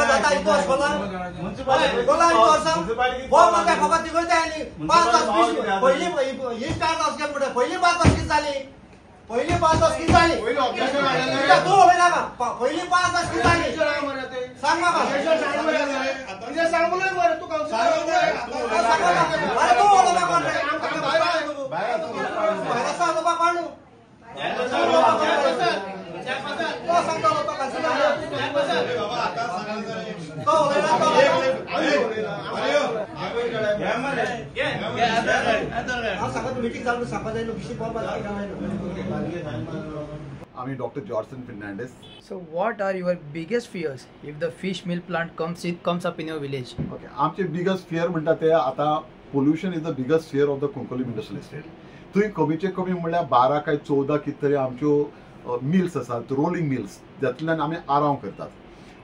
जाता इतू अशकोला कोला इतू वर्सां बोम मारता खबर ती खंय जाय 5 तास 20 पयलीं ही 4 तास गेल म्हणटा पयलीं 5 तास कितें जाली पयलीं 5 तास कितें जाली तूं उलयनाका पयलीं 5 तास कितें जाली सांग म्हाका अरे तूं उलोवपा कोण भायर आसा उलोवपा कोण तो सांगता तो तो उलयना हांव सांगता मिटींग चालू सांगपा जाय न्हू बिशी पळोवपा जाय. आमी doctor Georgeson Fernandes. So what are your biggest fears if the fish mill plant comes up in your village? Okay, आमचे बिगेस्ट फियर म्हणटा ते आतां pollution is the biggest fear of the Cuncolim industrial estate. थंय कमीचे कमी म्हणल्यार 12 काय 14 कितें तरी आमच्यो मिल्स आसात, रोलिंग मिल्स, जातूंतल्यान आमी आराव करतात.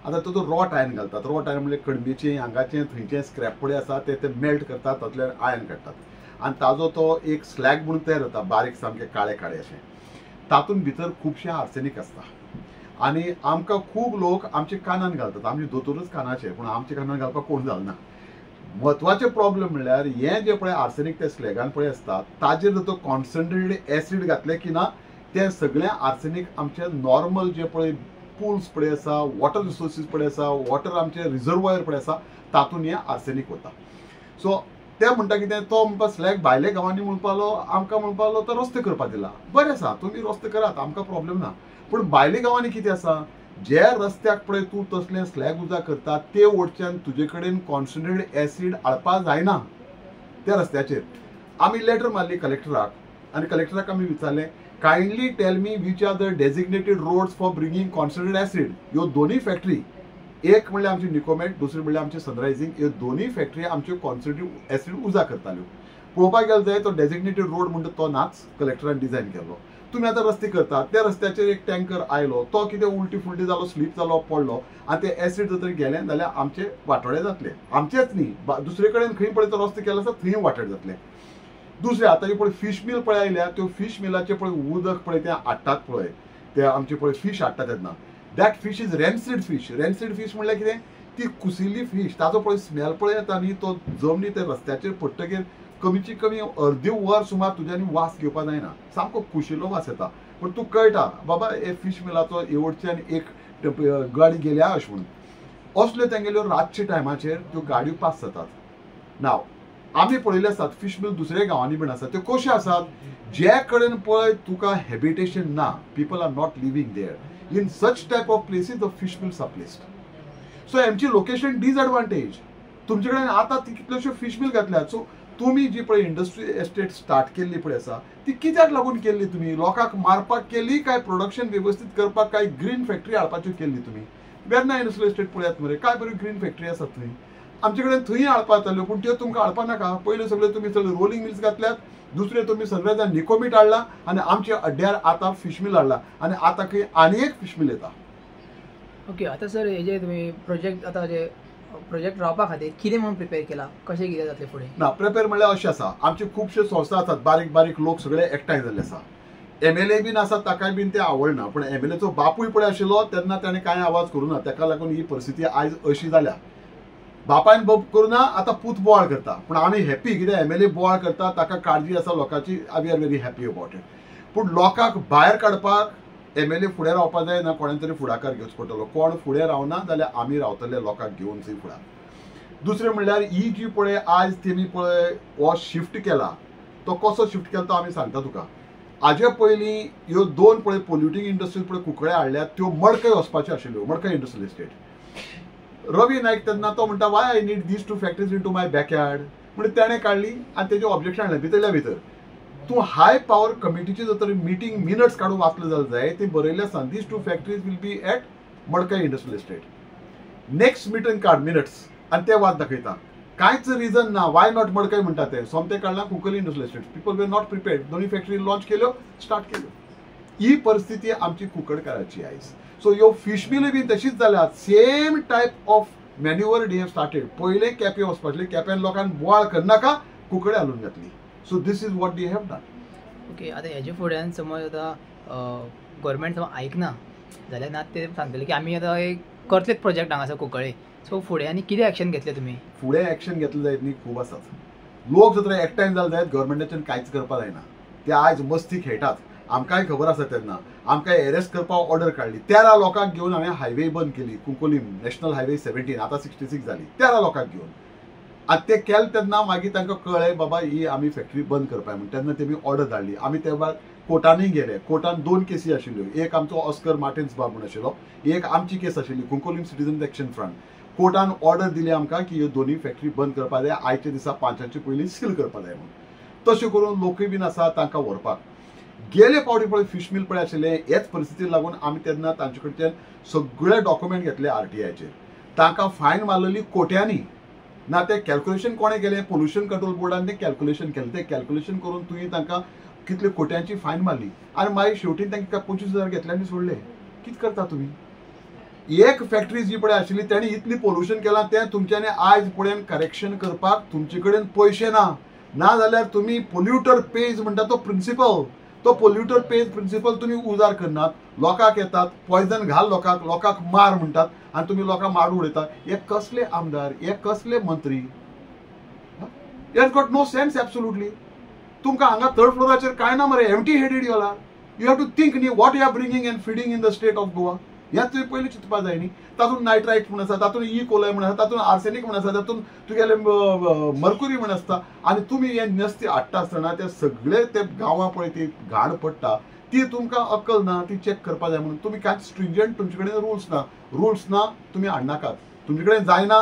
आतां तातूंत रॉट आयन घालतात. रॉट आयन म्हणल्यार कणबेचें हांगाचें थंयचें स्क्रॅप पळय आसा ते ते मेल्ट करतात, तातूंतल्यान आयन काडटात आनी ताजो तो एक स्लॅग म्हणून तयार जाता, बारीक सामकें काळे काळे अशें. तातूंत भितर खुबशें आर्सेनीक आसता आनी आमकां खूब लोक आमच्या कानान घालतात. आमचे दोतोरूच कानाचे, पूण आमच्या कानान घालपाक कोण घालना. म्हत्वाचें प्रॉब्लम म्हणल्यार हें जें पळय आर्सेनीक ते स्लॅगान पळय आसता ताजेर जर तो कॉन्सन्ट्रेटेड एसीड घातलें की ना ते सगळें आर्सेनीक आमचे नॉर्मल जे पळय पुल्स पळय आसा, वॉटर रिसोर्सीस पळय आसा, वॉटर आमचे रिजर्वॉयर पळय आसा, तातूंत हें आर्सेनीक वता. सो ते म्हणटा कितें तो म्हणपा स्लॅग भायल्या गांवांनी म्हणपालो आमकां म्हणपालो तो रस्ते करपाक दिला. बरें आसा, तुमी रस्ते करात, आमकां प्रॉब्लम ना. पूण भायल्या गांवांनी कितें आसा, जे रस्त्याक पळय तूं तसलें स्लॅग उजा करता ते वटच्यान तुजे कडेन कॉन्सन्ट्रेटेड एसीड हाडपा जायना त्या रस्त्याचेर. आमी लेटर मारली कलेक्टराक आनी कलेक्टराक आमी विचारलें, kindly tell me which are the designated roads for bringing concentrated acid. ह्यो दोनूय फॅक्टरी, एक म्हणल्यार आमची निकोमेट, दुसरी म्हणल्यार आमची सनरायझींग, ह्यो दोनूय फॅक्टरी आमच्यो कॉन्सन्ट्रेटेड एसीड उजा करताल्यो. पळोवपाक गेल्यार जाय तो डेजिग्नेटेड रोड म्हणटा तो नाच कलेक्टरान डिजायन केल्लो. तुमी आतां रस्ते करतात त्या रस्त्याचेर एक टँकर आयलो, तो कितें उलटी फुलटी जालो, स्लीप जालो, पडलो आनी ते एसीड जर तरी गेलें जाल्यार आमचे वांटोळे जातले. आमचेच न्ही, दुसरे कडेन खंय पळय तो रस्ते केलो आसा थंय वांटोळे जातले. दुसरें आतां जी पळय फीश मील पळय आयल्या त्यो फीश मिलाचें पळय उदक पळय तें हाडटात पळय, ते आमचे पळय फीश हाडटा तेन्ना that fish is rancid fish. Rancid fish म्हणल्यार कितें, ती कुसिल्ली फीश, ताजो पळय स्मेल पळय येता न्ही, तो जमनी ते रस्त्याचेर पडटकीर कमीची कमी अर्दी वर सुमार तुज्यानी वास घेवपा जायना, सामको कुशिल्लो वास येता. पूण तूं कळटा बाबा हे फीश मिलाचो एवडच्यान एक गाडी गेल्या अशें म्हणून. असल्यो तेंगेल्यो रातच्या टायमाचेर त्यो गाडयो पास जातात. नाव आमी पळयल्ले आसात फीश मिल दुसऱ्या गांवांनी बीन आसा, त्यो कश्यो आसात, जे कडेन पळय तुका हॅबिटेशन ना, people are not living there, in such type of places the fish mills are placed. So हेमची location disadvantage. तुमचे कडेन आतां ती कितल्योश्यो फीश मिल घातल्यात. सो तुमी जी पळय इंडस्ट्री एस्टेट स्टार्ट केल्ली पळय आसा ती कित्याक लागून केल्ली, तुमी लोकांक मारपाक केली काय प्रोडक्शन वेवस्थीत करपाक काय ग्रीन फॅक्टरी हाडपाच्यो केल्ली तुमी? वेर्ना इंडस्ट्रियल एस्टेट पळयात मरे, काय बऱ्यो ग्रीन फॅक्टरी आसात थंय. आमचे कडेन थंय हाडपा येताल्यो, पूण त्यो तुमकां हाडपा नाका. पयल्यो सगळ्यो तुमी सगळे रोलिंग मिल्स घातल्यात, दुसरे तुमी सगळे निकोमीट हाडला आनी आमच्या अड्ड्यार आतां फीश मिल हाडला आनी आतां खंय आनी एक फीश मिल येता. ओके, आतां सर हेजे तुमी प्रोजेक्ट आतां जे प्रोजेक्ट रावपा खातीर कितें म्हणून प्रिपेर केला, कशें कितें जातलें फुडें? ना, प्रिपेर म्हणल्यार अशें आसा, आमचे खुबश्यो संस्था आसात, बारीक बारीक लोक सगळे एकठांय जाल्ले आसा. एमएलए बीन आसा ताकाय बीन ते आवडना, पूण एमएलएचो बापूय पळय आशिल्लो तेन्ना ताणें कांय आवाज करूं ना, ताका लागून ही परिस्थिती आयज अशी जाल्या. बापायन बोब करूं ना, आतां पूत बोवाळ करता, पूण आमी हॅपी कित्याक एमएलए बोवाळ करता, ताका काळजी आसा लोकांची, we are very happy about it. पूण लोकांक भायर काडपाक एमएलए फुडें रावपा जाय ना, कोणें तरी फुडाकार घेवचो पडटलो. कोण फुडें रावना जाल्यार आमी रावतले लोकांक घेवन थंय फुडार. दुसरें म्हणल्यार ही जी पळय आयज तेमी पळय हो शिफ्ट केला, तो कसो शिफ्ट केला तो आमी सांगता तुका. हाजे पयलीं ह्यो दोन पळय पोल्युटींग इंडस्ट्रीज पळय कुंकळे हाडल्यात त्यो मडकय वचपाच्यो आशिल्ल्यो, मडकय इंडस्ट्रियल इस्टेट. रवी नायक तेन्ना तो म्हणटा why I need these two factories into my backyard म्हणून तेणें काडली आनी तेजें ऑब्जेक्शन हाडलें भितरल्या भितर. तूं हाय पावर कमिटीची जर तरी मिटींग मिनट्स काडून वाचले जाल्यार जाय, ती बरयल्लें आसा these two factories will be at Madkai industrial estate. Next meeting काड मिनट्स आनी ते वाद दाखयता. कांयच रिजन ना why not Madkai म्हणटा ते, सोमतें काडलां Cuncolim industrial estate. People were not prepared. दोनूय फॅक्टरी लॉन्च केल्यो, स्टार्ट केल्यो. ही परिस्थिती आमची कुंकडकाराची आयज. सो ह्यो फीश मिलूय बी तशीच जाल्यात, same type of manoeuvre they have started. पयले केपें वचपाचें, केप्यान लोकांक बोवाळ करनाका, कुंकळे हालून घातली. So this is what they have done. Okay, आतां हेजे फुड्यान समज आतां गव्हर्मेंट समज आयकना जाल्यार ना ते सांगतले की आमी आतां एक करतलेच प्रोजेक्ट हांगासर कुंकळ्ळे, सो फुडें आनी कितें एक्शन घेतले तुमी? फुडें एक्शन घेतले जायत न्ही, खूब आसात. लोक जर एकठांय जाले जायत गव्हर्मेंटाच्यान कांयच करपाक जायना. ते आयज मस्ती खेळटात, आमकांय खबर आसा. तेन्ना आमकां एरेस्ट करपाक ऑर्डर काडली, 13 लोकांक घेवन हांवें हायवे बंद केली, कुंकोलीम नॅशनल हायवे 17, आतां 66 जाली, 13 लोकांक घेवन. आनी ते केले तेन्ना मागीर तांकां कळ्ळें बाबा ही आमी फॅक्टरी बंद करपाक म्हूण. तेन्ना तेमी ऑर्डर धाडली. आमी ते भायर कोर्टानूय गेले. कोर्टान 2 केसी आशिल्ल्यो, एक आमचो ऑस्कर मार्टिन्स बाब म्हूण आशिल्लो, एक आमची केस आशिल्ली कुंकोलीम सिटीजन एक्शन फ्रंट. कोर्टान ऑर्डर दिली आमकां की ह्यो दोनूय फॅक्टरी बंद करपाक जाय, आयच्या दिसा 5 पयलीं सील करपाक जाय म्हणून. तशें करून लोकूय बीन आसा तांकां व्हरपाक गेले पावटी पळय फिश मिल पळय आशिल्लें. हेच परिस्थितीक लागून आमी तेन्ना तांचे कडच्यान सगळे डॉक्युमेंट घेतले आरटीआयचेर. तांकां फायन मारलेली कोट्यांनी ना. तें कॅल्क्युलेशन कोणें केलें? पोल्युशन कंट्रोल बोर्डान तें कॅल्क्युलेशन केलें. तें कॅल्क्युलेशन करून तुवें तांकां कितले कोट्यांची फायन मारली आनी मागीर शेवटी तांकां 25,000 घेतले आनी सोडले. कितें करता तुमी? एक फॅक्टरी जी पळय आशिल्ली तेणी इतली पोल्युशन केलां तें तुमच्यांनी आयज पळयन करेक्शन करपाक तुमचे कडेन पयशे ना. ना जाल्यार तुमी पोल्युटर पेज म्हणटा तो प्रिंसिपल, तो पोल्युटर पेज प्रिंसिपल तुमी उजार करनात. लोकांक येतात पॉयजन घाल लोकांक, लोकांक मार म्हणटात आनी तुमी लोकांक मारून उडयतात. हे कसले आमदार, हे कसले मंत्री? It got no sense absolutely. तुमकां हांगा थर्ड फ्लोराचेर कांय ना मरे, empty headed you are. You have to think न्ही what you are bringing and feeding in the state of Goa. हें तुवें पयलीं चिंतपा जाय न्ही. तातूंत नायट्रायट म्हूण आसा, तातूंत ई कोलाय म्हूण आसा, तातूंत आर्सेनीक म्हूण आसा, तातूंत तुगेले मर्कुरी म्हूण आसता. आनी तुमी हें नस्ती हाडटा आसतना ते सगळे ते गांवां पळय ती घाण पडटा, ती तुमकां अक्कल ना, ती चॅक करपा जाय म्हणून. तुमी कांयच स्ट्रिंजंट तुमचे कडेन रुल्स ना, रुल्स ना तुमी हाडनाकात, तुमचे कडेन जायना.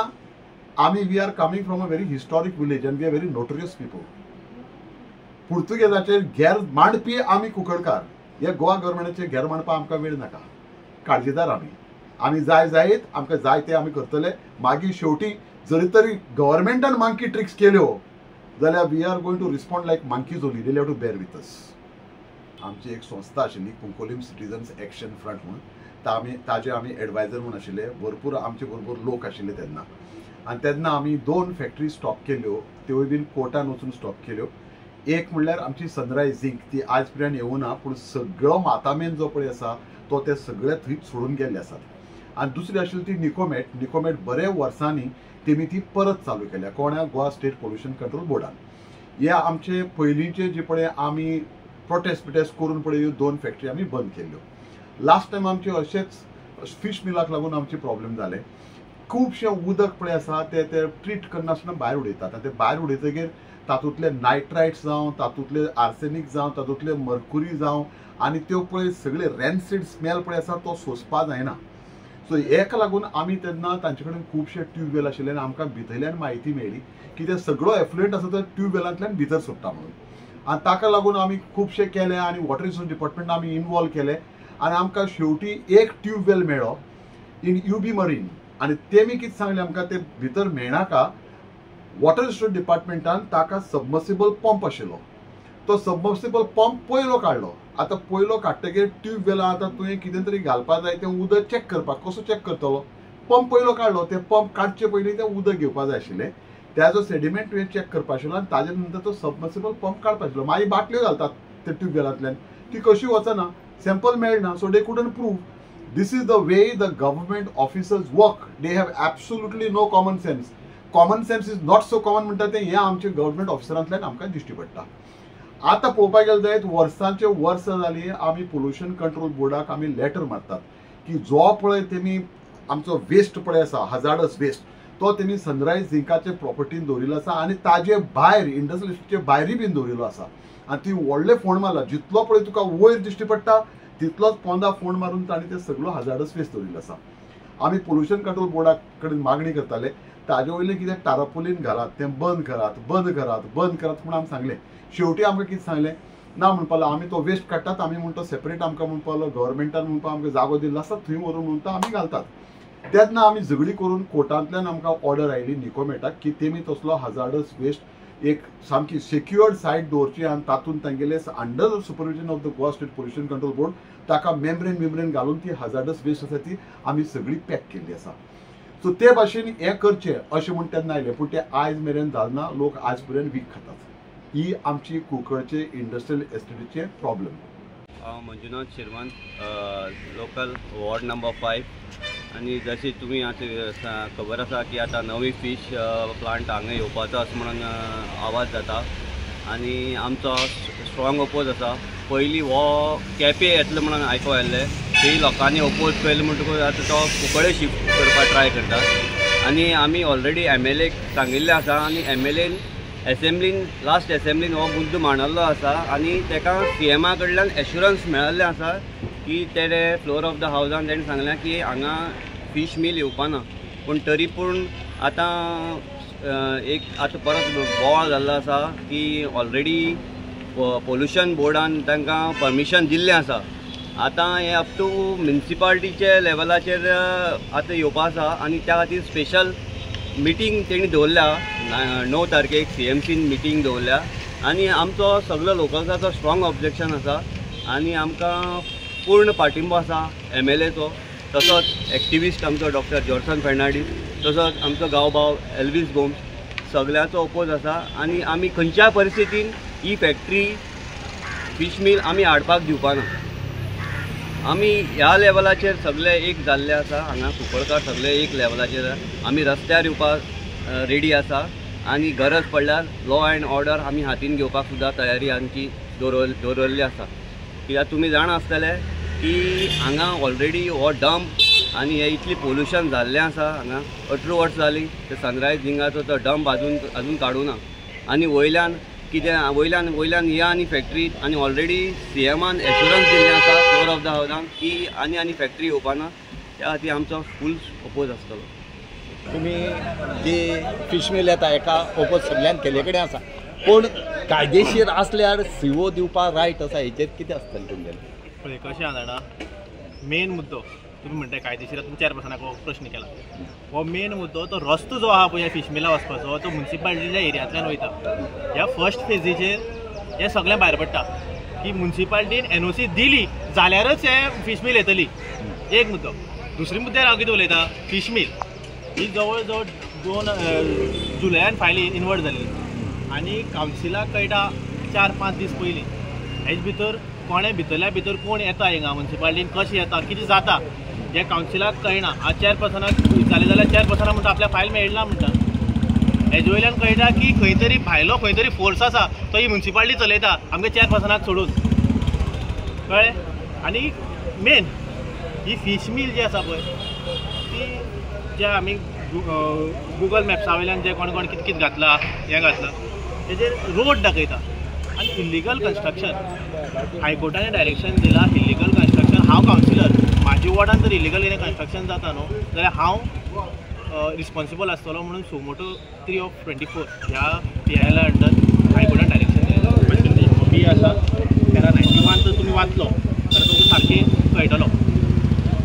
आमी we are coming from a very historic village and we are very notorious people. पुर्तुगेजाचेर घेर मांडपी आमी कुंकळकार. हे गोवा गव्हर्मेंटाचेर घेर मांडपाक आमकां वेळ नाका. काळजीदार आमी, आमी जाय जायत आमकां जाय ते आमी करतले. मागीर शेवटी जरी तरी गव्हर्मेंटान मांकी ट्रिक्स केल्यो जाल्यार we are going to respond like monkeys only. They have to bear with us. आमची एक संस्था आशिल्ली कुंकोलीम सिटीजन्स एक्शन फ्रंट म्हणून, आमी ताजे आमी एडवायजर म्हूण आशिल्ले. भरपूर आमचे बरोबर लोक आशिल्ले तेन्ना. आनी तेन्ना आमी 2 फॅक्टरी स्टॉप केल्यो, त्योय बीन कोर्टान वचून स्टॉप केल्यो. एक म्हणल्यार आमची सनरायज झिंक, ती आज पर्यंत येवना, पूण सगळो मातामेन जो पळय आसा तो ते सगळे थंयच सोडून गेल्ले आसात. आनी दुसरी आशिल्ली ती निकोमेट. निकोमेट बरे वर्सांनी तेमी ती परत चालू केल्या, कोणा? गोवा स्टेट पोल्युशन कंट्रोल बोर्डान. हे आमचे पयलींचे जे पळय आमी प्रोटेस्ट बिटेस्ट करून पळय ह्यो 2 फॅक्टरी आमी बंद केल्ल्यो. लास्ट टायम आमचे अशेंच फिश मिलाक लागून आमचे प्रॉब्लेम जाले. खुबशें उदक पळय आसा ते ते ट्रीट करनासतना भायर उडयतात आनी ते भायर उडयतगीर तातूंतले नायट्रायट्स जावं, तातूंतले आर्सेनीक जावं, तातूंतले मर्कुरी जावं, आनी त्यो पळय सगळे रॅन्सीड स्मेल पळय आसा तो सोंसपा जायना. सो हेका लागून आमी तेन्ना तांचे कडेन खुबशे ट्यूबवेल आशिल्ले आनी आमकां भितरल्यान म्हायती मेळ्ळी की ते सगळो एफ्लुएंट आसा तो ट्यूबवेलांतल्यान भितर सोडटा म्हणून. आनी ताका लागून आमी खुबशे केले आनी वॉटर रिसोर्स डिपार्टमेंट आमी इनवॉल्व केले आनी आमकां शेवटी एक ट्यूबवेल मेळ्ळो इन युबी मरीन. आनी तेमी कितें सांगलें आमकां, ते भितर मेळनाका, वॉटर रिसोर्स डिपार्टमेंटान ताका सबमर्सिबल पंप आशिल्लो, तो सबमर्सिबल पंप पयलो काडलो. आतां पयलो काडटकीर ट्यूबवेला आतां तुवें कितें तरी घालपा जाय, तें उदक चॅक करपाक कसो चॅक करतलो? पंप पयलो काडलो, तें पंप काडचे पयलीं तें उदक घेवपा जाय आशिल्लें, त्याजो सेडिमेंट तुवें चॅक करपा आशिल्लो आनी ताजे नंतर तो सबमर्सिबल पंप काडपा आशिल्लो. मागीर बाटल्यो घालतात ते ट्यूबवेलांतल्यान, ती कशी वचना, सॅम्पल मेळना. So they couldn't prove. This is the way the government officers work. They have absolutely no common sense. Common sense is not so common म्हणटा तें हें आमचे गव्हर्मेंट ऑफिसरांतल्यान आमकां दिश्टी पडटा. आतां पळोवपाक गेलें जायत वर्सांचे वर्सां जालीं आमी पोल्युशन कंट्रोल बोर्डाक आमी लेटर मारतात की जो पळय तेमी आमचो वेस्ट पळय आसा, हजार्डस वेस्ट, तो तेमी सनरायज झिंकाचे प्रॉपर्टीन दवरिल्लो आसा आनी ताजे भायर इंडस्ट्रियलिस्टचे भायरूय बीन दवरिल्लो आसा. आनी ती व्हडले फोण मारला, जितलो पळय तुका वयर दिश्टी पडटा तितलोच पोंदा फोण मारून ताणें ते सगळो हजार्डस वेस्ट दवरिल्लो आसा. आमी पोल्युशन कंट्रोल बोर्डा कडेन मागणी करताले ताजे वयलें कितें टारपोलीन घालात, तें बंद करात, बंद करात, बंद करात म्हूण आमी सांगलें. शेवटी आमकां कितें सांगलें ना म्हणपाक लागलो, आमी तो वेस्ट काडटात, आमी म्हूण तो सेपरेट आमकां म्हणपाक लागलो गव्हर्मेंटान म्हणपाक आमकां जागो दिल्लो आसा थंय व्हरून म्हणून तो आमी घालतात. तेन्ना आमी झगडी करून कोर्टांतल्यान आमकां ऑर्डर आयली निकोमेटाक की तेमी तसलो हजार्डस वेस्ट एक सामकी सेक्युअर्ड सायट दवरची आनी तातूंत तांगेले under the supervision of the Goa state pollution control board ताका मेम्ब्रेन बिम्ब्रेन घालून ती हजार्डस वेस्ट आसा ती आमी सगळी पॅक केल्ली आसा. सो ते भाशेन हें करचें अशें म्हूण तेन्ना आयलें, पूण तें आयज मेरेन जालें ना. लोक आयज पर्यंत वीख खातात. ही आमची कुंकळचे इंडस्ट्रियल एस्टेटीचे प्रॉब्लम. हांव Manjunath Shirwant, local ward number 5. आनी जशी तुमी आतां खबर आसा की आतां नवी फीश प्लांट हांगा येवपाचो आसा म्हणून आवाज जाता आनी आमचो स्ट्रॉंग ओपोज आसा. पयलीं हो केपें येतलो म्हणून आयको आयिल्लें, थंय लोकांनी ओपोज केलें म्हणटकूच आतां तो कुंकळे शिफ्ट करपाक ट्राय करता. आनी आमी ऑलरेडी MLA सांगिल्लें आसा आनी MLA एसेंब्लीन लास्ट एसेंब्लीन हो मुद्दो मांडिल्लो आसा आनी ताका CMA कडल्यान एश्युरन्स मेळिल्लें आसा की तेणे फ्लोर ऑफ the हावजान तेणें सांगलें की हांगा फीश मील येवपाना. पूण तरी पूण आतां एक आतां परत बोवाळ जाल्लो आसा की ऑलरेडी पोल्युशन बोर्डान तांकां परमिशन दिल्लें आसा. आतां हें अप टू म्युनिसिपालिटीचे लेवलाचेर आतां येवपा आसा आनी त्या खातीर स्पेशल मिटींग तेणी दवरल्या 9 तारखेक CMCन मिटींग दवरल्या आनी आमचो सगलो लोकल्साचो स्ट्रॉंग ऑब्जेक्शन आसा आनी आमकां पूर्ण पाठिंबो आसा MLAचो, तसोच एक्टिविस्ट आमचो डॉक्टर जॉर्सन फर्नांडीस, तसोच आमचो गांवभाव एल्वीस गोम्स, सगळ्यांचो ओपोज आसा. आनी आमी खंयच्याय परिस्थितीन ही फॅक्टरी फीश मील आमी हाडपाक दिवपाना. आमी ह्या लेवलाचेर सगळे एक जाल्ले आसा, हांगा कुंकळकार सगळे एक लेवलाचेर आमी रस्त्यार येवपाक रेडी आसा आनी गरज पडल्यार लॉ एंड ऑर्डर आमी हातीन घेवपाक सुद्दां तयारी आमची दवरल्ली आसा. कित्याक तुमी जाणा आसतले की हांगा ऑलरेडी हो डंप आनी हे इतली पोल्युशन जाल्लें आसा हांगा 18 वर्सां जालीं ते सनरायज जिंगाचो तो डंप अजून काडूना आनी वयल्यान कितें वयल्यान वयल्यान या आनी फॅक्टरी आनी ऑलरेडी CMAन एश्युरन्स दिल्लें आसा फ्लोर ऑफ the हावजान की आनी आनी फॅक्टरी येवपाना, त्या खातीर आमचो फूल ओपोज आसतलो. तुमी जी फीश मील येता हेका ओपोज सगळ्यान केल्ले कडेन आसा, पूण कायदेशीर आसल्यार CO दिवपाक रायट आसा, हेचेर कितें आसतलें तुमगेलें? पळय कशें आसा जाणा, मेन मुद्दो तुमी म्हणटा कायदेशीर, तुमी चेअरपर्सनाक हो प्रश्न केला, हो मेन मुद्दो तो रस्तो जो आहा पळय फिश मिला वचपाचो तो म्युनिसिपालिटीच्या एरियांतल्यान वयता. ह्या फर्स्ट फेजीचेर हें सगळें भायर पडटा की म्युनिसिपालिटीन NOC दिली जाल्यारच हे फिश मील येतली, एक मुद्दो. दुसरी मुद्द्यार हांव कितें उलयता, फिश मील ही जवळ जवळ 2 जुलयान फायली इनवर्ट जाली आनी कावन्सिलाक कळटा 4-5 दीस पयलीं. हेच भितर कोणें भितरल्या भितर कोण येता हिंगा म्युनिसिपालिटीन कशें येता कितें जाता हें कावन्सिलाक कळना. आज चेअरपर्सनाक विचारलें जाल्यार चेअरपर्सनाक म्हणटा आपल्या फायल मेळना म्हणटा. हेजे वयल्यान कळटा की खंय तरी भायलो खंय तरी फोर्स आसा तो ही म्युनिसिपालिटी चलयता आमगे चेअरपर्सनाक सोडून, कळ्ळें. आनी मेन ही फीश मील जी आसा पळय ती जे आमी गुगल मॅप्सा वयल्यान जे कोण कोण कितें कितें घातलां हें घातलां तेजेर रोड दाखयता आनी इल्लिगल कन्स्ट्रक्शन हायकोर्टान डायरेक्शन दिलां इल्लिगल कन्स्ट्रक्शन. हांव कावन्सिलर, म्हाज्या वॉर्डान जर इल्लिगल कितें कन्स्ट्रक्शन जाता न्हू जाल्यार हांव रिस्पोन्सिबल आसतलो म्हणून सुमोटो 3/24 ह्या PIL under हायकोर्टान डायरेक्शन दिलें. बी आसा पॅरा 91 जर तुमी वाचलो जाल्यार तुमकां सारकें कळटलो.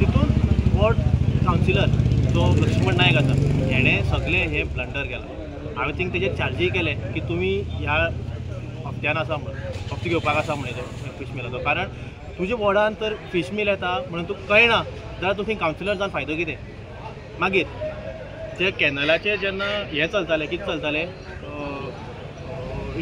तितून वॉर्ड कावन्सिलर जो लक्ष्मण नायक आसा हेणें सगळें हें ब्लंडर केलां. हांवें थिंग तेजेर चार्जीय केलें की तुमी ह्या हप्त्यान आसा म्हणून हप्तो घेवपाक आसा म्हणून फीश मिलाचो, कारण तुज्या वॉर्डान तर फीश मील येता म्हणून तुका कळना जाल्यार तूं थंय कावन्सिलर जावन फायदो कितें. मागीर जे कॅनलाचेर जेन्ना हें चलतालें कितें चलतालें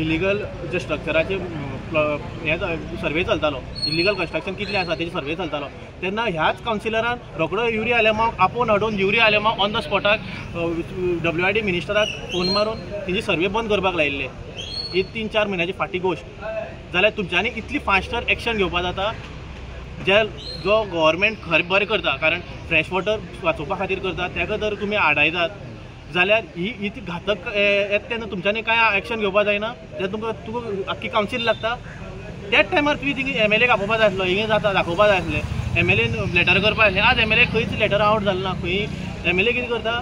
इलिगल जे स्ट्रक्चराचे हें सर्वे चलतालो, इलिगल कन्स्ट्रक्शन कितलें आसा तेजे सर्वे चलतालो तेन्ना ह्याच कावन्सिलरान रोकडो युरी आलेमाक आपोवन हाडून युरी आलेमाक ऑन the स्पॉटाक WID मिनिस्टराक फोन मारून तेजी सर्वे बंद करपाक लायिल्ले. ही 3-4 म्हयन्याची फाटी गोश्ट. जाल्यार तुमच्यांनी इतली फास्टर एक्शन घेवपाक जाता जे जो गव्हर्मेंट खरें बरें करता, कारण फ्रेश वॉटर वाचोवपा खातीर करता, ताका जर तुमी आडायतात जाल्यार ही इतली घातक येता तेन्ना तुमच्यांनी कांय एक्शन घेवपाक जायना. जाल्यार तुमकां तुका आख्खी कावन्सील लागता. त्याच टायमार तुवें थिंग MLA आपोवपा जाय आसलो, हिंगा जाता दाखोवपा जाय आसलें, MLA letter करपा आसलें. आज MLA खंयच लेटर आवट जालें ना. खंय MLA कितें करता,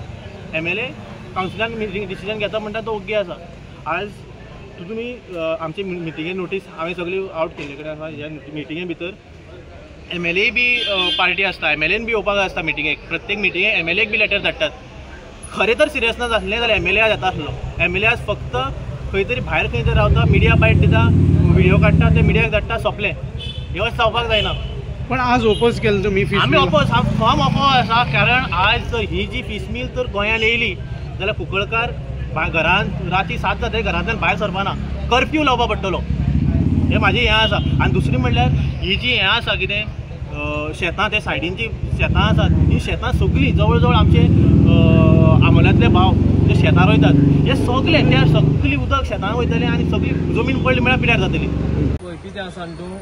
MLA कावन्सिलान मिटींग डिसिजन घेता म्हणटा तो ओग्गी आसा. आज तुमी आमचे मिटिंगे नोटीस हांवें सगळी आवट केल्ले कडेन आसा. ह्या मिटिंगे भितर MLA बी पार्टी आसता, MLAन बी येवपाक आसता मिटिंगेक, प्रत्येक मिटिंगेक MLAक बी लेटर धाडटात. खरें तर सिरियसनेस आसलें जाल्यार MLA आज येता आसलो. MLA आज फक्त खंय तरी भायर खंय तरी रावता, मिडिया बायट दिता, व्हिडिओ काडटा, ते मिडियाक धाडटा, सोंपलें. हें अशें जावपाक जायना. पण आज ओपोज केलं तुमी? आमी ओपोज, फर्म ओपोज आसा. कारण आज जर ही जी फीश मील तर गोंयांत येयली जाल्यार कुंकळकार घरान राती 7 जातकीर घरांतल्यान भायर सरपाना, कर्फ्यू लावपा पडटलो. हें म्हाजें हें आसा. आनी दुसरें म्हणल्यार ही जी हें आसा कितें शेतां ते सायडीन जी शेतां आसात, ही शेतां सगळीं जवळ जवळ आमचे आमोल्यांतले भाव जे शेतां रोयतात हे सगळे त्या सगळी उदक शेतां वयतलें आनी सगळी जमीन पडली म्हळ्यार पिड्यार जातली. पळय कितें आसा न्हू तूं,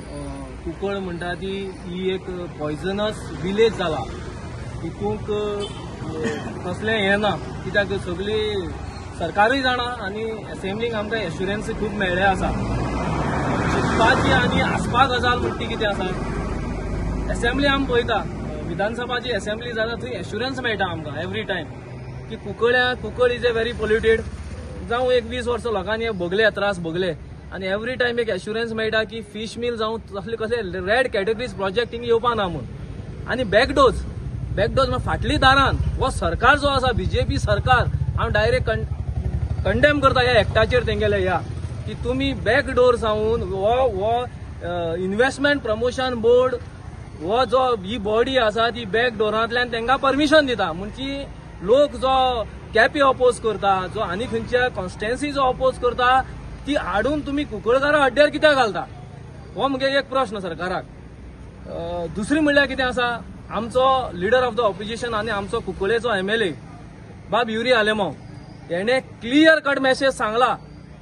कुंकळ म्हणटा ती ही एक पॉयजनस विलेज जाला. हितूंक कसलें हें ना, कित्याक सगळी सरकारूय जाणा आनी एसेंब्लीक आमकां एश्युरन्स खूब मेळ्ळे आसा. शिकपाची आनी आसपा गजाल म्हणटा ती कितें आसा, एसेंब्ली आमी पळयता, विधानसभाची एसेंब्ली जाता थंय एश्युरन्स मेळटा आमकां एवरी टायम की Cuncolim is a very polluted. जावं एक 20 वर्सां लोकांनी हे भोगले, त्रास भोगले आनी एवरी टायम एक एश्युरन्स मेळटा की फीश मिल जावं तसले कसले रेड कॅटेगरीज प्रोजेक्ट हिंगा येवपा ना म्हूण. आनी बॅकडोज म्हळ्यार फाटली दारान हो सरकार जो आसा बीजेपी सरकार हांव डायरेक्ट कंडेम करता ह्या एक्टाचेर तेंगेले ह्या की तुमी बॅकडोर जावन हो इन्व्हेस्टमेंट प्रमोशन बोर्ड हो जो ही बॉडी आसा ती बॅकडोरांतल्यान तांकां परमिशन दिता. म्हणजे लोक जो कॅपी अपोज करता, जो आनी खंयच्या कॉन्स्टिट्युएन्सी जो अपोज करता ती हाडून तुमी कुंकळकारां अड्ड्यार कित्याक घालता, हो मुगे एक प्रश्न सरकाराक. दुसरी म्हणल्यार कितें आसा, आमचो लिडर ऑफ the opposition आनी आमचो कुंकळेचो एमएलए बाब युरी आलेमाव हेणे क्लियर कट मेसेज सांगला,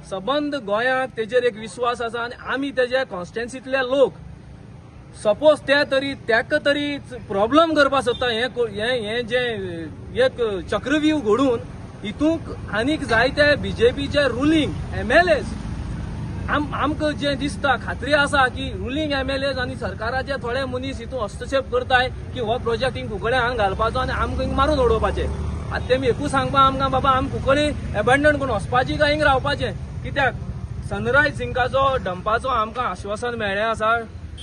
सबंद गोंयांक तेजेर एक विस्वास आसा आनी आमी तेजे कॉन्स्टिट्युएन्सीतले लोक सपोज ते तरी तेका तरी प्रॉब्लम करपाक सोदता. हें हें जें एक चक्रव्यूह घडून हितूंक आनीक जायते बीजेपीचे रुलींग एमएलएज आमकां जें दिसता खात्री आसा की रुलींग एमएलएज आनी सरकाराचे थोडे मनीस हितून हस्तक्षेप करताय की हो प्रोजेक्ट हिंग कुंकळे हांगा घालपाचो आनी आमकां हिंग मारून उडोवपाचें. आतां तेमी एकूच सांगपा आमकां बाबा आमी कुंकळे एबंडन करून वचपाची काय हिंग रावपाचें, कित्याक सनरायज जिंकाचो डंपाचो आमकां आश्वासन मेळ्ळें आसा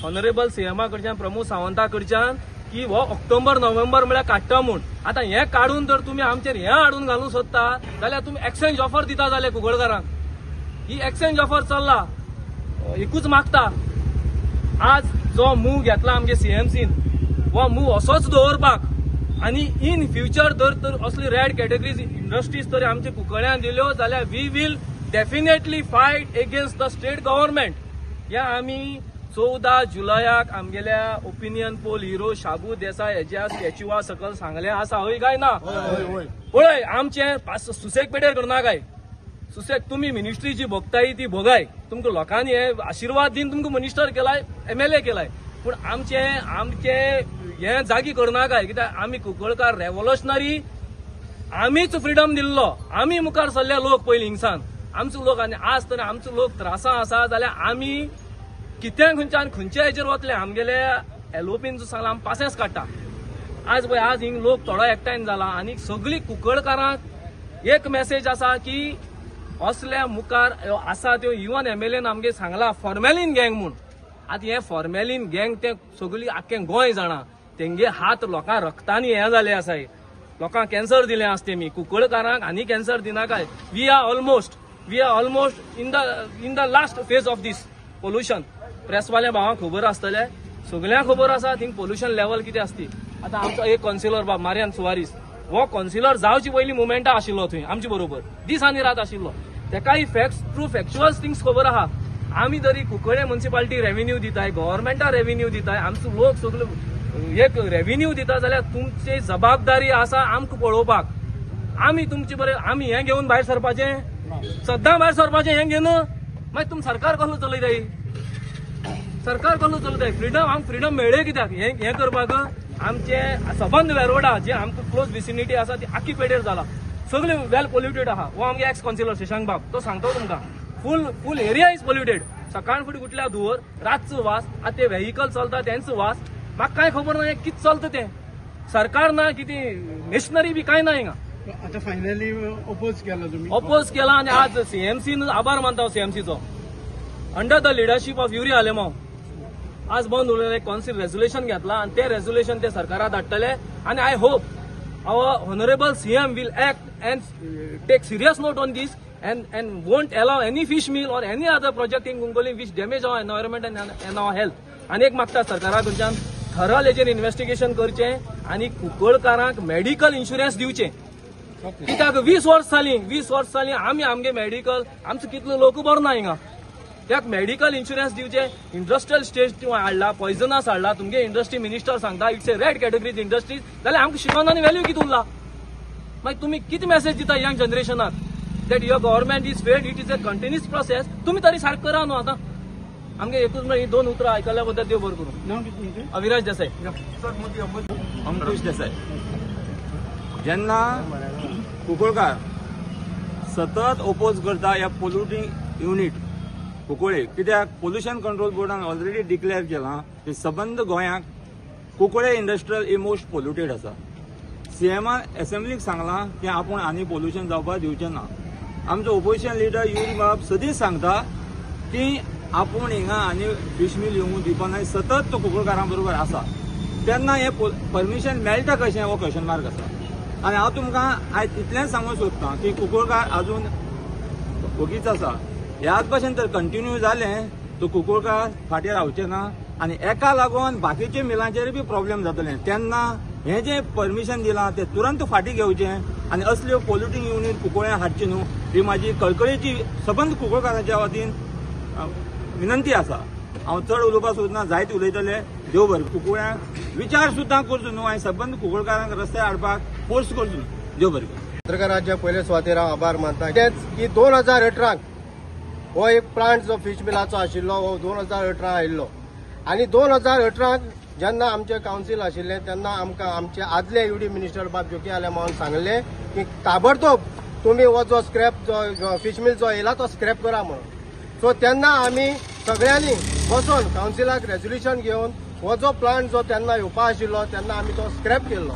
ऑनरेबल सीएमा कडच्यान, प्रमोद सावंता कडच्यान की हो ऑक्टोबर नोव्हेंबर म्हळ्यार काडटा म्हूण. आतां हें काडून जर तुमी आमचेर हें हाडून घालूंक सोदता जाल्यार तुमी एक्सचेंज ऑफर दिता जाल्यार कुंकळकारांक ही एक्सचेंज ऑफर चल्ला. एकूच मागता, आज जो मूव घेतला आमगे सीएमसीन हो मूव असोच दवरपाक आनी इन फ्युचर जर तर असली रेड कॅटेगरीज इंडस्ट्रीज तरी आमचे कुंकळ्यान दिल्यो जाल्यार we will definitely fight against the state government. ह्या आमी 14 जुलयाक आमगेल्या opinion poll hero Shabu Desai हेज्या स्टॅच्युआ सकल सांगलें आसा, हय काय ना? पळय आमचें सुसेग पेटेर करना काय सुसेग, तुमी मिनिस्ट्री जी भोगताय ती भोगाय, तुमकां लोकांनी हे आशिर्वाद दिवन तुमकां मिनिस्टर केलाय, एमएलए केलाय, पूण आमचें आमचें हें जागी करना काय, कित्याक आमी कुंकळकार रेवोल्युशनरी, आमीच फ्रिडम दिल्लो, आमी मुखार सरले लोक पयलीं हिंगसान आमचो लोक आनी आज तर आमचो लोक त्रासां आसा जाल्यार आमी कितें खंयच्यान खंयच्या हेजेर वतले. आमगेले एलओपीन जो सांगला आमी पासेस काडटा. आज पळय आज हिंग लोक थोडो एकठांय जाला आनी सगळी कुंकळकारांक एक मेसेज आसा की असल्या मुखार आसा त्यो इवन एमएलएन आमगे सांगला फॉर्मेलीन गँग म्हूण. आतां हें फॉर्मेलीन गँग तें सगळी आख्खें गोंय जाणा, तेंगे हात लोकां रक्तांनी हें जालें आसा, लोकांक कॅन्सर दिलें आसा तेमी, कुंकळकारांक आनी cancer दिनाकाय. We are almost in the last phase of this pollution. प्रेसवाल्या भावांक खबर आसतलें, सगळ्यांक खबर आसा थिंग पोल्युशन लेवल कितें आसती. आतां आमचो एक कॉन्सिलर बाब मारियान सुवारीस हो कॉन्सिलर जावची पयलीं मुवमेंटा आशिल्लो थंय आमचे बरोबर दीस आनी रात आशिल्लो, तेकाय फॅक्ट्स ट्रू फॅक्च्युअल थिंग्स खबर आहा. आमी तरी कुंकळे म्युनिसिपालिटी रेव्हेन्यू दिताय, गव्हर्मेंटा रेव्हेन्यू दिताय, आमचो लोक सगळे एक रेव्हेन्यू दिता जाल्यार तुमची जबाबदारी आसा आमकां पळोवपाक. आमी तुमचे बरें आमी हें घेवन भायर सरपाचें, सद्दां भायर सरपाचें हें घेवन मागीर तुमी सरकार कसलो चलयताय, सरकार कसलो चलयताय? फ्रिडम आमकां फ्रिडम मेळ्ळें कित्याक हें हें करपाक? आमचे सबंद वेरोडा जे आमकां क्लोज विसिनिटी आसा ती आख्खी पेडेर जाला, सगळी वेल पोल्युटेड आहा. हो आमगे एक्स कॉन्सिलर शशांक बाब तो सांगता तुमकां फूल एरिया is polluted. सकाळ फुडें उठल्या धुंवर, रातचो वास, आतां ते व्हेकल चलता तेंचो वास, म्हाका कांय खबर ना कितें चलता तें. सरकार ना कितें मिशनरी बी कांय ना हिंगा. आतां फायनली ओपोज केला तुमी, ओपोज केला आनी आज सीएमसीन आभार मानता सीएमसीचो, under the leadership of Yuri Alemao. आज बंद उरलें कॉन्सिल रेजोल्युशन घेतला आनी तें रेजोल्युशन ते सरकाराक धाडटले आनी I hope our honourable CM will act and take serious note on this and won't allow any fish mill or any other project in Cuncolim which damage our environment and our health. आनी एक मागता सरकारा कडच्यान थरल हेजेर investigation करचें आनी कुंकळकारांक medical insurance दिवचें. कित्याक 20 वर्स जालीं, 20 वर्स जालीं आमी आमगे मेडिकल आमचो कितलो लोक बरो ना हिंगा. त्याक मेडिकल इन्शुरन्स दिवचे. इंडस्ट्रियल स्टेज हाडला, पॉयजनस हाडला. तुमगे इंडस्ट्री मिनिस्टर सांगता it's a red categories industries, जाल्यार आमकां शिकोन आनी व्हॅल्यू कितें उरला? मागीर तुमी कितें मॅसेज दिता young जनरेशनाक that your government is failed? It is a continuous process. तुमी तरी सारकें करा न्हू. आतां आमगे एकूच ही दोन उतरां आयकल्या बद्दल देव बरें करूं. अविराज देसाई. अंकुश देसाई. जेन्ना कुंकळकार सतत ओपोज करता ह्या पोल्युटींग युनीट कुंकळे, कित्याक पोल्युशन कंट्रोल बोर्डान ऑलरेडी डिक्लेअर केलां की सबंद गोंयाक कुंकळे इंडस्ट्रियल ही मोस्ट पोल्युटेड आसा. सीएमान एसेंब्लीक सांगलां की आपूण आनी पोल्युशन जावपाक दिवचें ना. आमचो ओपोजिशन लिडर युरी बाब सदींच सांगता की आपूण हिंगा आनी फीश मिल येवंक दिवपा ना, सतत तो कुंकळकारां बरोबर आसा. तेन्ना हें परमिशन मेळटा कशें हो क्वेश्चन मार्क आसा. आनी हांव तुमकां आयज इतलेंच सांगूंक सोदतां की कुंकळकार आजून ओगीच आसा. ह्याच भशेन तर कंटिन्यू जालें तर कुंकळकार फाटीं रावचें ना आनी एका लागून बाकीच्या मिलांचेर बी प्रॉब्लेम जातले. तेन्ना हें जें परमिशन दिलां तें तुरंत फाटीं घेवचें आनी असल्यो पोल्युटींग युनीट कुंकळ्यां हाडची न्हू, ही म्हाजी कळकळीची सबंद कुंकळकारांच्या वतीन विनंती आसा. हांव चड उलोवपाक सोदना, जायते उलयतले. देव बरें. कुंकळ्यांक विचार सुद्दां करचो न्हू आनी सबंद कुंकळकारांक रस्त्यार हाडपाक फोर्स करचो न्हू. देव बरें. पत्रकाराच्या पयले सुवातेर हांव आभार मानता. तेच की 2018 हो एक प्लांट जो फीश मिलाचो आशिल्लो हो 2018 आयिल्लो आनी 2018 जेन्ना आमचे कावन्सील आशिल्लें तेन्ना आमकां आमचे आदले युडी मिनिस्टर बाब जोकी आलेमावान सांगलें की ताबडतोब तुमी हो जो स्क्रॅप जो फीश मिल जो येयला तो स्क्रॅप करा म्हणून. सो तेन्ना आमी सगळ्यांनी बसून कावन्सिलाक रेजोल्युशन घेवन हो जो प्लांट जो तेन्ना येवपा आशिल्लो तेन्ना आमी तो स्क्रॅप केल्लो.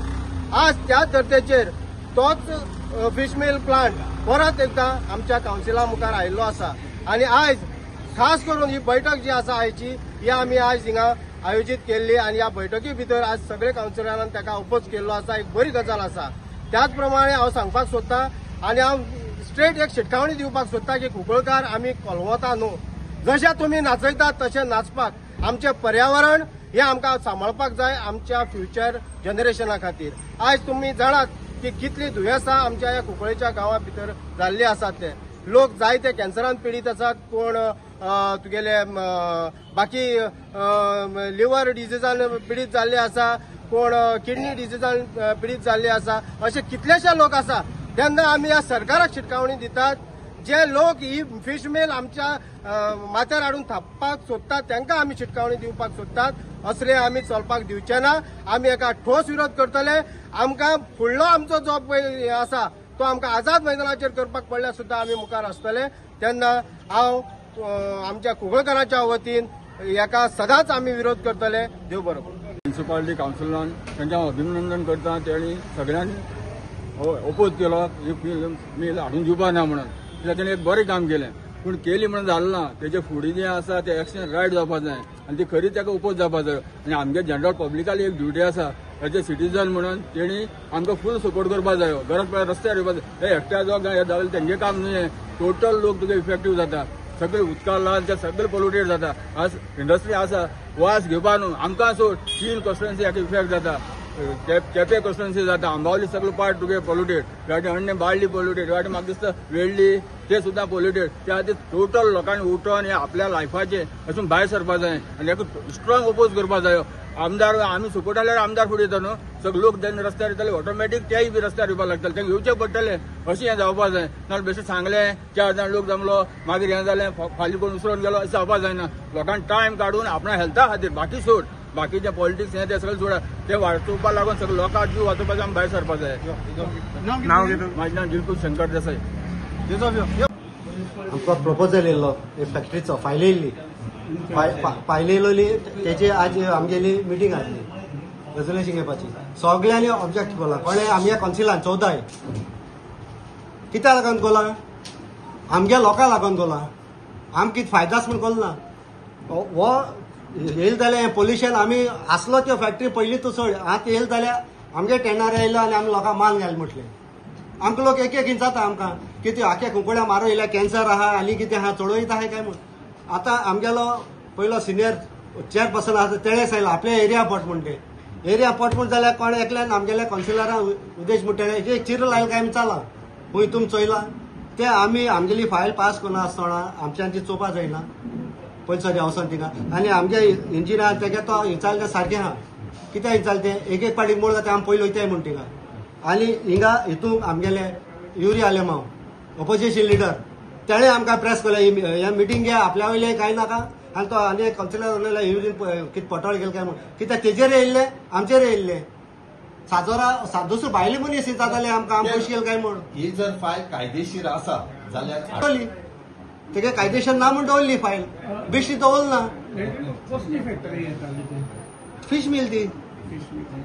आज त्याच धर्तेचेर तोच फीश मिल प्लांट परत एकदां आमच्या कावन्सिला मुखार आयिल्लो आसा आनी आयज खास करून ही बैठक जी आसा आयची ही आमी आयज हिंगा आयोजीत केल्ली आनी ह्या बैठकी भितर आज सगळे कावन्सिलरान ताका ओपोज केल्लो आसा. एक बरी गजाल आसा. त्याच प्रमाणे हांव सांगपाक सोदता आनी हांव स्ट्रेट एक शिटकावणी दिवपाक सोदता की कुंकळकार आमी कोलवता न्हू, जशें तुमी नाचयतात तशें नाचपाक आमचें पर्यावरण हें आमकां सांबाळपाक जाय आमच्या फ्युचर जनरेशना खातीर. आयज तुमी जाणात की कितलीं दुयेंसां आमच्या ह्या कुंकळेच्या गांवा भितर जाल्लीं आसात. ते लोक जायते कॅन्सरान पिडीत आसात, कोण तुगेले बाकी लिव्हर डिजीजान पिडीत जाल्ले आसा, कोण किडनी डिजीजान पिडीत जाल्ले आसा, अशे कितलेशे लोक आसा. तेन्ना आमी ह्या सरकाराक शिटकावणी दितात, जे लोक ही फीश मिल आमच्या माथ्यार हाडून थापपाक सोदतात तांकां आमी शिटकावणी दिवपाक सोदतात. असले आमी चलपाक दिवचे ना. आमी एका ठोस विरोध करतले. आमकां फुडलो आमचो जो पळय आसा तो आमकां आझाद मैदानाचेर करपाक पडल्यार सुद्दां आमी मुखार आसतले. तेन्ना हांव आमच्या कुंकळकारांच्या वतीन हेका सदांच आमी विरोध करतले. देव बरो करूं. म्युनिसिपालिटी कावन्सिलान तांचें हांव अभिनंदन करता. तेणी सगळ्यांनी ओपोज केलो ही मिल हाडून दिवपा ना म्हणून. कित्याक तेणें एक बरें काम केलें, पूण केली म्हणून जालें ना. तेजे फुडें जें आसा तें एक्शन रायट जावपा जाय आनी ती खरी ताका ओपोज जावपा जाय. आनी आमगे जनरल पब्लिकाली एक ड्युटी आसा एज ए सिटीजन म्हणून तेणी आमकां फूल सपोर्ट करपा जायो. गरज पडल्यार रस्त्यार येवपा जाय. हे एकट्या जो हें जालें तेंगें काम न्हय, टोटल लोक तुगे इफेक्टीव जाता. सगळे उदका लावन ते सगळे पोल्युटेड जाता. आज इंडस्ट्री आसा वास घेवपा न्हू आमकां सोड 3 कॉन्स्टिट्युएन्सी हाका इफेक्ट जाता. केपे कॉन्स्टिट्युएन्सी जाता, आंबावली सगळे पार्ट तुगे पोल्युटेड, वाटे अण्णे बाळ्ळी पोल्युटेड, वाटे म्हाका दिसता वेळ्ळी ते सुद्दां पोल्युटेड. त्या खातीर टोटल लोकांनी उठोन हे आपल्या लायफाचे अशें भायर सरपा जाय आनी हेका स्ट्रॉंग ओपोज करपा जायो. आमदार आमी सपोर्ट जाल्यार आमदार फुडें येता न्हू, सगळे लोक जेन्ना रस्त्यार येतले ऑटोमॅटीक तेय बी रस्त्यार येवपाक लागतले, तांकां येवचें पडटलें. अशें हें जावपा जाय. नाजाल्यार बेश्टें सांगलें 4 जाण लोक जमलो मागीर हें जालें फाल्यां कोण उसरोन गेलो अशें जावपा जायना. लोकांक टायम काडून आपणा हेल्था खातीर बाकी सोड, बाकीचे पॉलिटिक्स हें तें सगळें सोडा, तें वाचोवपा लागून सगळे लोकांक जीव वाचोवपाक आमी भायर सरपा जाय. म्हाजें नांव दिलकुश शंकर देसाई. आमकां प्रपोजल येयल्लो फॅक्टरीचो, फायल येयल्ली, फायल येयलोली तेची आज आमगेली मिटींग आसली रेजोल्युशन घेवपाची. सगळ्यांनी ऑब्जेक्ट केला. कोणें आमगे कावन्सिलान 14 कित्याक लागून कोला, आमगे लोकांक लागून कोला, आमकां कितें फायदाच म्हूण कोल ना. हो येयले जाल्यार हें पोल्युशन आमी आसलो त्यो फॅक्टरी पयलीं तूं सोड, आतां येयले जाल्यार आमगे टेंडर येयलो आनी आमी लोकांक माल घाल म्हटलें. आमकां लोक एक एक विचारता आमकां कितें आख्या कुंकड्या मारो येयल्या कॅन्सर आहा आनी कितें आहा चडोयत आहा काय म्हूण. आतां आमगेलो पयलो सिनियर चेअरपर्सन आसा तेणें सांगलें आपल्या एरिया पोट म्हूण. ते एरिया पोट म्हूण जाल्यार कोण एकल्यान आमगेल्या कावन्सिलरान उद्देश म्हणटा एक चिरो लायलो काय आमी चला खंय तुमी चोयला ते आमी आमगेली फायल पास करून आसतना आमच्यान ती चोवपा जायना. पयलीं सद्या वचोन थिंगा आनी आमगे इंजिनियर तेगे तो विचारलें सारकें आहा कित्याक विचारलें तें एक एक पाटी मोड जाता आमी पयलीं वयताय म्हूण थिंगा. आनी हिंगा हितून आमगेले युरी आलेमांव ओपोजिशन लिडर तेणें आमकां प्रेस केलें हे मिटींग घे आपल्या वयलें कांय नाका. आनी तो आनी एक कावन्सिलर उलयलो युरीन कितें पटोळ गेले काय म्हूण कित्याक तेजेर येयल्ले आमचेर येयल्ले साजोरा दुसरो भायले मनीस जाताले आमकां आमी पयशे गेले काय म्हूण. ही जर फायल कायदेशीर आसा जाल्यार तेगे कायदेशीर ना म्हूण दवरली फायल बेश्टी दवरना. कसली फॅक्टरी येताली? फिश मिल ती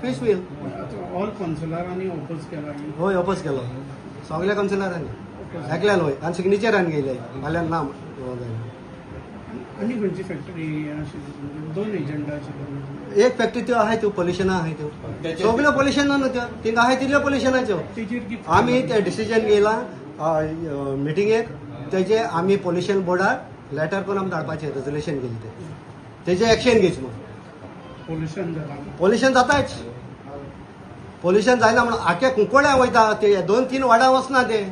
फिश मिल. ऑल कावन्सिलरांनी ओपोज केला? हय ओपोज केलो सगल्या कावन्सिलरांनी एकल्यान हय आनी सिग्नेचरान गेले फाल्यां ना. आनी खंयची फॅक्टरी आशिल्ली? दोन एजंडा आशिल्ले. एक फॅक्टरी त्यो आहाय त्यो पोल्युशना आहाय त्यो सगल्यो पोल्युशना न्हू त्यो थिंगा आहाय तितल्यो पोल्युशनाच्यो. आमी ते डिसिजन घेयला मिटिंगेक तेजे आमी पोल्युशन बोर्डाक लेटर करून आमी धाडपाचें रेजोल्युशन घेयलें तें तेजें एक्शन घेवचें म्हूण. पोल्युशन जाता पोल्युशन जाताच पोल्युशन जायना म्हणून आख्या कुंकवड्या वयता ते 2-3 वाड्यां वचना ते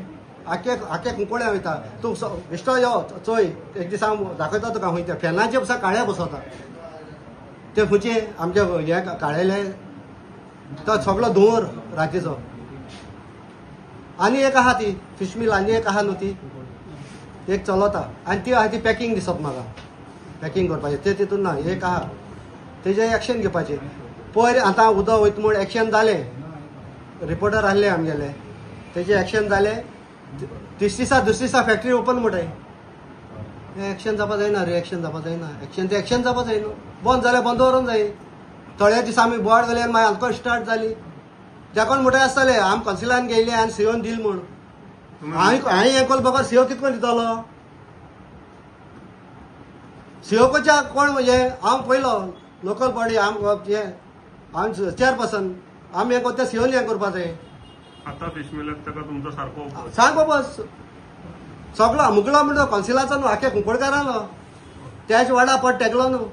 आख्या आख्या कुंकवड्या वयता. तूं बेश्टो यो चोय एक दीस हांव दाखयता तुका खंय ते फॅनाचे बसा काळे बसोता ते खंयचे आमचे हे काळेले तो सगळो धुंवर रातीचो. आनी एक आहा ती फिश मिल आनी एक आहा न्हू ती एक चलता आनी ती आहा ती पॅकिंग दिसत म्हाका पॅकिंग करपाचें ते तितून ना एक आहा तेजें एक्शन घेवपाचें. पयर आतां उदक वयता म्हूण एक्शन जालें रिपोर्टर आहले आमगेले तेजें एक्शन जालें तिसरी दिसा दुसरी दिसा फॅक्टरी ओपन म्हणटाय. एक्शन जावपा जायना रिएक्शन जावपा जायना एक्शन तें एक्शन जावपा जाय न्हू बंद जाल्यार बंद दवरूंक जाय. थोड्या दिसा आमी बोर्ड घाली आनी मागीर आमकां स्टार्ट जाली तेकोन म्हणटाय आसतले आमी कावन्सिलान गेले आनी सीओन दिल म्हूण. हांवें हें केलें बगर सीओ कितें करून दितलो? सीओ कोच्या कोण हें हांव पयलो लोकल बॉडी आम हें हांव चेअरपर्सन आमी हें करता सीओन हें करपा जाय. आतां फिश मिलाक ताका तुमचो सारको सांग बाबा सगळो मुगलो म्हणटा कावन्सिलाचो न्हू आख्या कुंकळकारांलो त्याच वाडा पट टेकलो न्हू.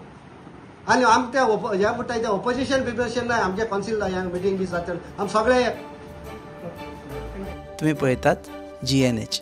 आनी आमकां ते हें म्हणटा तें ओपोजिशन बिपोजिशन ना आमचे कावन्सिल मिटींग बी जाता आमी सगळे. तुमी पळयतात GNH.